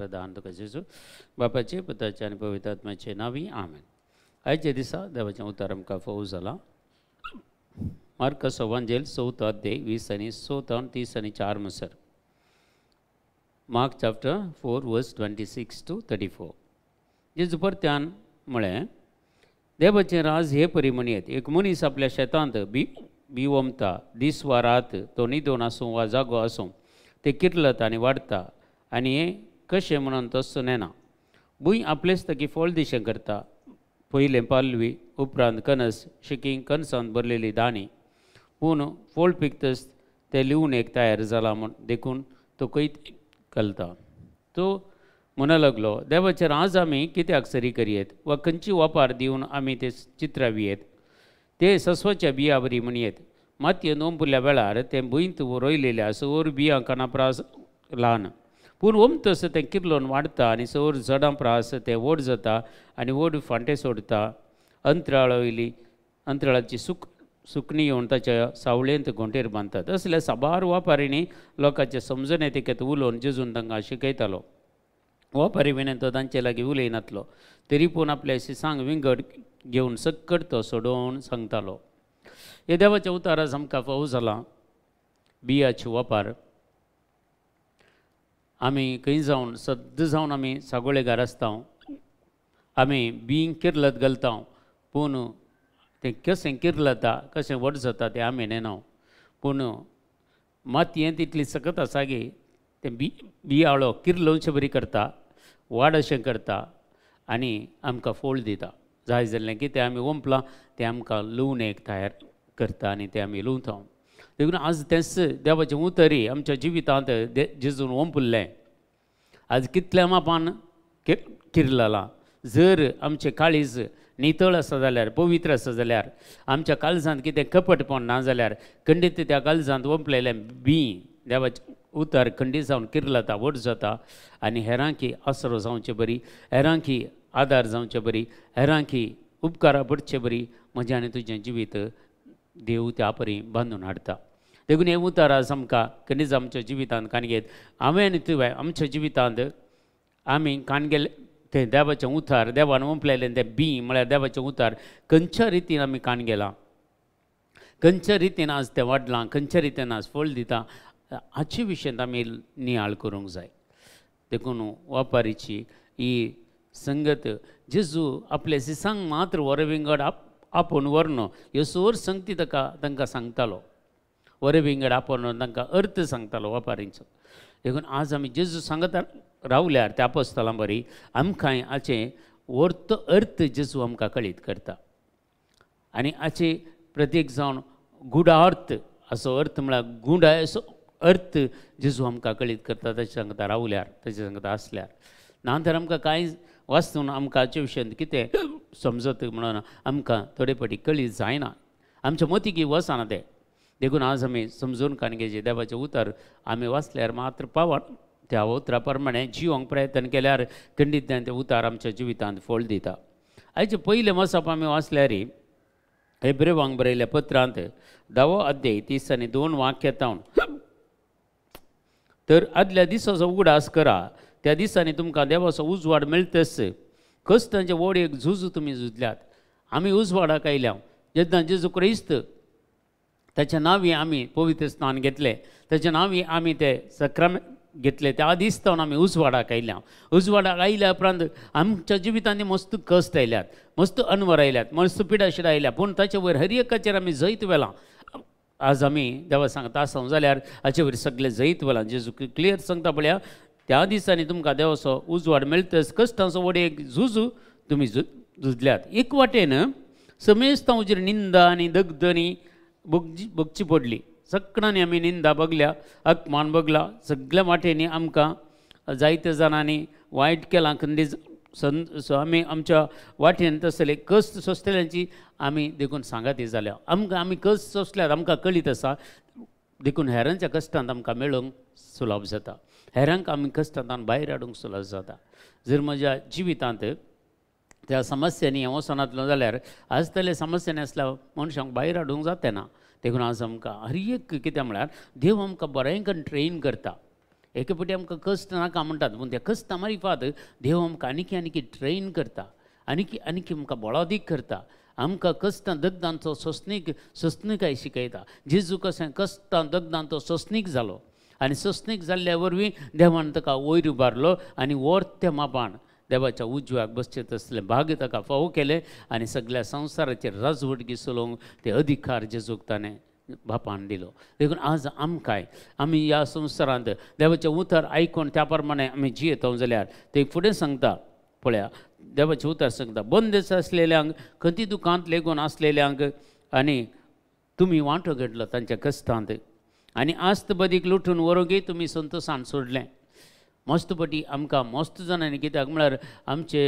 वरदान तुका जेजू बापाचे पुताचे आनी पवित्र आत्म्याचे नांवी आमेन. आयच्या दिसा देवाचें उतर आमकां फोव जालां. मार्कस वांजेल 4 अध्याय 20 आनी 6 30 आनी 4 मुसर. Mark chapter 4 verse 26 to 34. जेजू परत्यान म्हळें, देवाचें राज हे परी म्हणयेत, एक मनीस आपल्या शेतांत बी ओमता, दीस वा रात तो न्हिदून आसूं वा जागो आसूं ते किर्लता आनी वाडटा आनी हें कशें म्हणून तस्सो नेना. भूंय आपलेच तकी फळ दिशें करता, पयलें पालवी उपरांत कणस, शिकी कणसांत भरलेली दाणी. पूण फळ पिकतच तें लिवून एक तयार जालां म्हूण देखून तो खंय कलता. तो म्हणूं लागलो, देवाचें राज आमी कित्याक सरी करयेत वा खंयची वापार दिवन आमी ते चित्रावयेत? ते सस्वाच्या बिया बरी म्हणयेत. मातयेन ओंपुल्ल्या वेळार तें भुंयत रोयलेल्या सवर बियां काना प्रास ल्हान, पूण ओमतस तें किर्लोन वाडटा आनी सवर झडां प्रास तें व्हड जाता आनी व्हड फांटे सोडटा. अंतराळ वयली अंतराळाची सुकणी येवन ताच्या सावळेंत घोंटेर बांदतात. असल्या साबार वापारींनी लोकांचे समजणे तिकेत उलोवन जेजून तांकां शिकयतालो. वापारी विणेन तो तांचे लागीं उलयनातलो, तरी पूण आपल्या शिसांक विंगड घेवन सक्कट तो सोडोवन सांगतालो. हे देवाच्या उतारास आमकां फावो जालां बियाची वापार. आमी खंय जावन सद्द जावन आमी सागोळेगार आसता, आमी बीं किर्लत घालता, पूण तें कशें किर्लता कशें व्हड जाता तें आमी नेना. पूण मातयेंत इतली सकत आसा की तें बियाळो किर्लोवचे बरी करता, वाड अशें करता आनी आमकां फोळ दिता. जाय जाल्लें कितें आमी ओंपलां तें आमकां लुवून एक तयार करता आनी तें आमी लुवता. देखून आज तेंच देवाचें उतरी आमच्या जिवितांत जेजून ओंपुल्लें. आज कितल्या मापान किर्ललां. जर आमचें काळीज नितळ आसा जाल्यार, पवित्र आसा जाल्यार, आमच्या काळजांत कितें कपटपण ना जाल्यार खंडीत त्या काळजांत ओंपलेलें बीं देवाचें उतर खंडीत जावन किर्लता, व्हड जाता आनी हेरांकी आसरो जावचे बरी, हेरांकी आदार जावचे बरी, हेरांकी उपकारा पडचे बरी म्हजें आनी तुजें जिवीत देव त्या परी बांदून हाडटा. देखून हें उतर आज आमकां खंडीत आमच्या जिवितांत काणगेत. हांवें आनी तुवें आमच्या जिवितांत आमी काणगेले तें देवाचें उतार, देवान ओंपलेलें तें बीं म्हळ्यार देवाचें उतार खंयच्या रितीन आमी काण गेलां, खंयच्या रितीन आज तें वाडलां, खंयच्या रितीन आज फळ दिता, हाचे विशयांत आमी नियाळ करूंक जाय. देखून वापारीची ही संगत जेजू आपले सिसांक मात्र वरे विंगड आपोवन व्हरन ह्यो सोर संगती ताका तांकां सांगतालो. वरे विंगड आपोवन तांकां अर्थ सांगतालो वापारींचो. देखून आज आमी जेजू सांगता रावल्यार त्या आपोस्तलां बरी आमकां हाचें वर्त अर्थ जेजू आमकां कळीत करता. आनी हाचे प्रतीक जावन गुढार्थ असो अर्थ म्हळ्यार गुंडाय असो अर्थ जेजू आमकां कळीत करता. ताचे सांगता रावल्यार, ताचे सांगता आसल्यार, ना तर आमकां कांय वाचून आमकां हाचे विशयांत कितें समजत म्हणून आमकां थोडे फावटी कळीत जायना, आमच्या मतीक वचना तें. देखून आज आमी समजून काणगेचे देवाचें उतर आमी वाचल्यार मात्र पावन त्या उतरा प्रमाणे जिवंक प्रयत्न केल्यार खंडीत तें उतार आमच्या जिवितांत फळ दिता. आयचे पयलें मसाप आमी वाचल्यार हेब्रेवांक बरयल्या पत्रांत 10 अध्याय 30 आनी 2 वाक्यां. तर आदल्या दिसाचो उगडास करा, त्या दिसांनी तुमकां देवाचो उजवाड मेळटस. कश्टांचे व्हड एक झूज तुमी झुजल्यात. आमी उजवाडाक आयल्या जेन्ना जेजू क्रिस्त ताच्या नांवी आमी पवित्र स्नान घेतलें, ताच्या नांवी आमी ते सक्रामेंत घेतले, त्या दीस जावन आमी उजवाडाक आयल्या. उजवाडाक आयल्या उपरांत आमच्या जिवितांनी मस्त कश्ट आयल्यात, मस्त अनवर आयल्यात, मस्त पिडाशिडा आयल्या, पूण ताचे वयर हर एकाचेर आमी जैत व्हेलां. आज आमी देवा सांगता आसा जाल्यार हाचे वयर सगळें जैत व्हेलां. जेजू क्लियर सांगता पळया, त्या दिसांनी तुमकां देवाचो उजवाड मेळटच, कश्टांचो व्हड एक झुजू तुमी झुजल्यात. एक वाटेन समेस्तां उजेर निंदा आनी दगदनी भोगची पडली. सगळ्यांनी आमी निंदा बगल्या, अपमान बगला, सगळ्या वाटेंनी आमकां जायत्या जाणांनी वायट केलां. खंडीत आमी आमच्या वाटेन तसले कश्ट सोंसतल्यांची आमी देखून सांगाती जाल्या. आमकां आमी कश्ट सोंसल्यार आमकां कळीत आसा, देखून हेरांच्या कश्टांत आमकां मेळूंक सुलभ जाता, हेरांक आमी कश्टांत भायर हाडूंक सुलभ जाता. जर म्हज्या जिवितांत त्या समस्यांनी हांव वचनातलो जाल्यार आज तले समस्यांनी आसल्या मनशांक भायर हाडूंक जाता ना. देखून आज आमकां हर एक कितें म्हळ्यार देव आमकां बरें करून ट्रेन करता. एके फावटी आमकां कश्ट नाका म्हणटात, पूण त्या कश्टां मारिफात देव आमकां आनीक आनीक ट्रेन करता, आनीक आनीक आमकां बळादीक करता, आमकां कश्टां दग्दांचो सोंसणीकाय शिकयता. जेजू कशें कश्टां दग्दांचो सोंसणीक जालो आनी सोंसणीक जाल्ल्या वरवीं देवान ताका वयर उबारलो आनी वर्त्या मापान देवाच्या उजव्याक बसचें तसलें भाग ताका फावो केलें आनी सगळ्या संवसाराचेर राजवटगी चलोवंक ते अधिकार जेजूक ताणें बापान दिलो. देखून आज आमकांय आमी ह्या संवसारांत देवाचें उतर आयकून त्या प्रमाणे आमी जियेता जाल्यार ते फुडें सांगता पळया, देवाचें उतर सांगता बंदेस आसलेल्यांक, खंती दुकांत लेगून आसलेल्यांक आनी तुमी वांटो घेतलो तांच्या कश्टांत आनी आस्त बदीक लुटून व्हरूंकय तुमी संतोशान सोडलें. मस्त पटी आमकां मस्त जाणांनी, कित्याक म्हळ्यार आमचे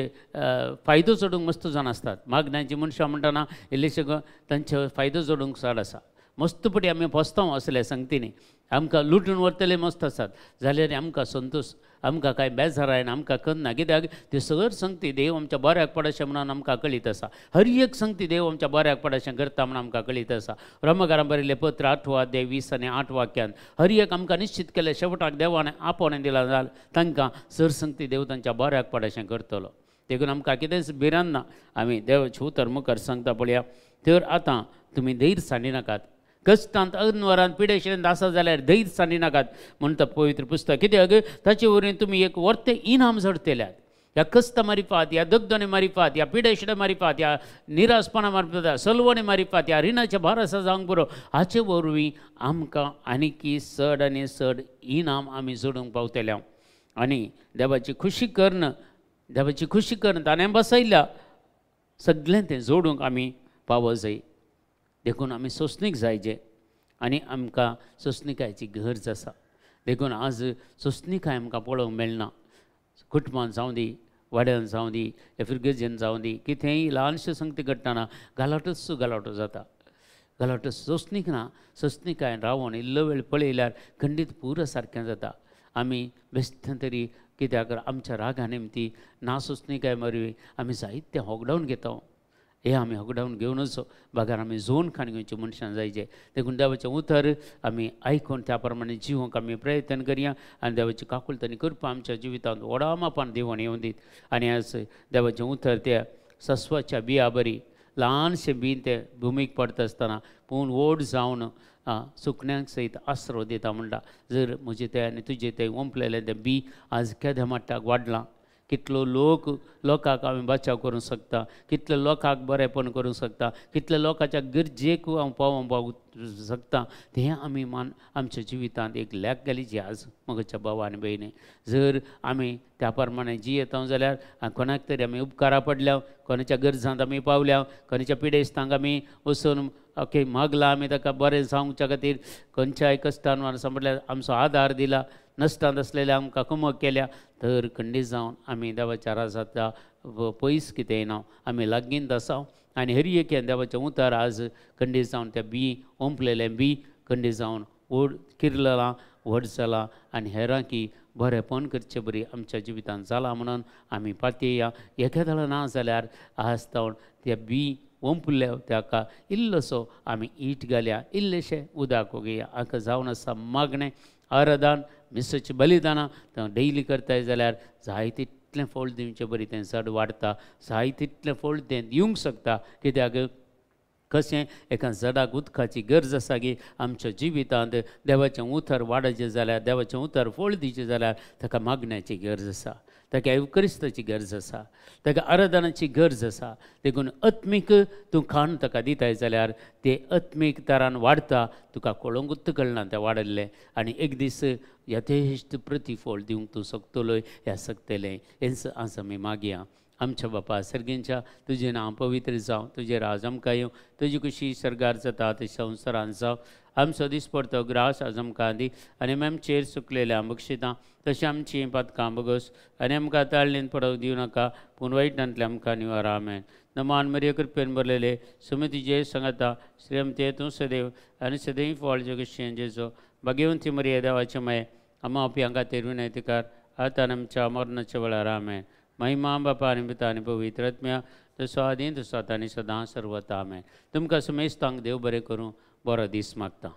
फायदो जोडूंक मस्त जाण आसतात. मागण्यांची मनशां म्हणटना इल्लेशे तांचे फायदो जोडूंक चड आसा. मस्त पटी आमी पोसतांव असले संगतीनी आमकां लुटून व्हरतले मस्त आसात जाल्यार आमकां संतोश, आमकां कांय बेजार आयना, आमकां करना, कित्याक ते सगळं संगती देव आमच्या बऱ्याक पडशें म्हणून आमकां कळीत आसा. हर एक संगती देव आमच्या बऱ्याक पडशें करता म्हणून आमकां कळीत आसा. रोमकारां बरयल्लें पत्र 8वो अध्याय 20 आनी 8 वाक्यान हर एक आमकां निश्चित केलें शेवटाक देवान आपोवणें दिलां जाल्यार तांकां सर संगती देव तांच्या बऱ्याक पडशें करतलो. देखून आमकां कितेंच भिरांत ना. आमी देवाचें उतर मुखार सांगता पळया, तर आतां तुमी धैर्य सांडी नाकात, कश्टांत अनवरांत पिडेशेंत आसा जाल्यार धैर्य सांडी नाकात म्हणटा पवित्र पुस्तक. कित्याक ताचे वरवीं तुमी एक वर्तें इनाम जोडटल्यात. ह्या कश्टां मारिफात, ह्या दगदणे मारिफात, ह्या पिडेशें मारिफात, ह्या निराशपणा मारिफात, सलवणे मारिफात, ह्या रिणाच्या भार आसा जावंक पुरो, हाचे वरवीं आमकां आनीकी चड आनी चड इनाम आमी जोडूंक पावतले. आनी देवाची खुशी करून, देवाची खुशी करून ताणें बसयल्या सगळें तें जोडूंक आमी पावो जाय. देखून आमी सोंसणीक जायचे आनी आमकां सोंसणीकायची गरज आसा. देखून आज सोंसणीकाय आमकां पळोवंक मेळना. कुटुंबान जावं दी, वाड्यान जावं दी, या फिरगर्जेन जावं दी, कितेंय ल्हानशें संगती घडटना गालाटोच गालाटो जाता. गालाटो सोंसणीक ना. सोंसणीकायन रावोन इल्लो वेळ पळयल्यार खंडीत पुरो सारकें जाता. आमी बेश्टें तरी कित्याक आमच्या रागा निमती ना सोंसणीकाय वरवीं आमी जायतें होगडावन घेता. हे आमी होगडावन घेवनच बगर आमी झोन खाण घेवचे मनशां जायचे. देखून देवाचें उतर आमी आयकून त्या प्रमाणे जिवंक आमी प्रयत्न करया आनी देवाची काकुळट आनी कृपा आमच्या जिवितांत व्हडा मापान देवान येवन दीत. आनी आज देवाचें उतर त्या सस्वाच्या बिया बरी ल्हानशें बीन तें भुमीक पडटा आसतना पूण व्हड जावन सुकण्यांक सयत आसरो दिता म्हणटा. जर म्हजें तें आनी तुजें तें ओंपलेलें तें बी आज केद्या मट्टाक वाडलां, कितलो लोक लोकांक आमी बचाव करूंक शकता, कितले लोकांक बरेंपण करूंक शकता, कितले लोकांच्या गरजेक हांव पावोवंक शकता, तें आमी मान आमच्या जिवितांत एक लेख घाली जी आज म्हज्या भावा आनी भयणी. जर आमी त्या प्रमाणे जियेता जाल्यार कोणाक तरी आमी उपकारा पडल्या, कोणाच्या गरजांत आमी पावल्या, कोणाच्या पिडेस्तांक आमी वचून ओके मागला, आमी ताका बरें जावच्या खातीर खंयच्याय कश्टान सांपडल्यार आमचो आदार दिला, नश्टांत आसलेल्या आमकां कुमक केल्या, तर खंडीत जावन आमी देवाच्या राजाच्या पयस कितें ना, आमी लागींत आसा. आनी हर एके देवाचें उतर आज खंडीत जावन त्या बी ओंपलेलें बी खंडीत जावन व्हड किरलां व्हड जालां आनी हेरांकी बरेंपण करचे बरी आमच्या जिवितांत जालां म्हणून आमी पातयेया. एकेदाळा ना जाल्यार आज जावन त्या बी ओंपल्या ताका इल्लोसो आमी ईट घालया, इल्लेशें उदक वगया. हाका जावन आसा मागणें आराधन मिसाचें बलिदानां तें डेली करताय जाल्यार जाय तितलें फळ दिवचें बरी तें चड वाडटा, जाय तितलें फळ तें दिवंक शकता. कित्याक कशें एका झाडाक उदकाची गरज आसा की आमच्या जिवितांत देवाचें उतर वाडचें जाल्यार, देवाचें उतर फळ दिवचें जाल्यार ताका मागण्याची गरज आसा, ताका एवक्रिस्ताची गरज आसा, ताका आराधनाची गरज आसा. देखून आत्मीक तूं खाण ताका दिताय जाल्यार तें आत्मीक तरान वाडटा, तुका कळोंकूच कळना तें वाडल्लें आनी एक दीस यथेश्ट प्रतिफळ दिवंक तूं शकतलोय ह्या शकतलें. हेंच आज आमी मागया. आमच्या बापा सर्गेंच्या, तुजें नांव पवित्र जावं, तुजें राज आमकां येवं, तुजी खुशी सर्गार जाता तशी संवसारान जावं. आमचो दिसपडतो ग्रास आज आमकां दी आनी आमचेर सुकलेल्या बक्षितां तशें आमचीं पातकां बगस आनी आमकां ताळणेन पडोवंक दिवं नाका, पूण वायटांतलें आमकां निवार. आमेन. नमान मरिया कृपेन भरलेले सुमतीचे सांगता श्रीमते तूं सदैव आनी सदैव फळ जगशें जेजो भाग्यवंती मरिया देवाचें माये आमा आपयांक खातीर विनयतीकार आतां आमच्या मरणाच्या वेळार. आमेन. महिमा बापा आनी पुता आनी पवित्र आत्म्या, तसो आदीं तसो आतां आनी सदां सर्वता. आमेन. तुमकां समेस्तांक देव बरें करूं, बरो दीस मागता.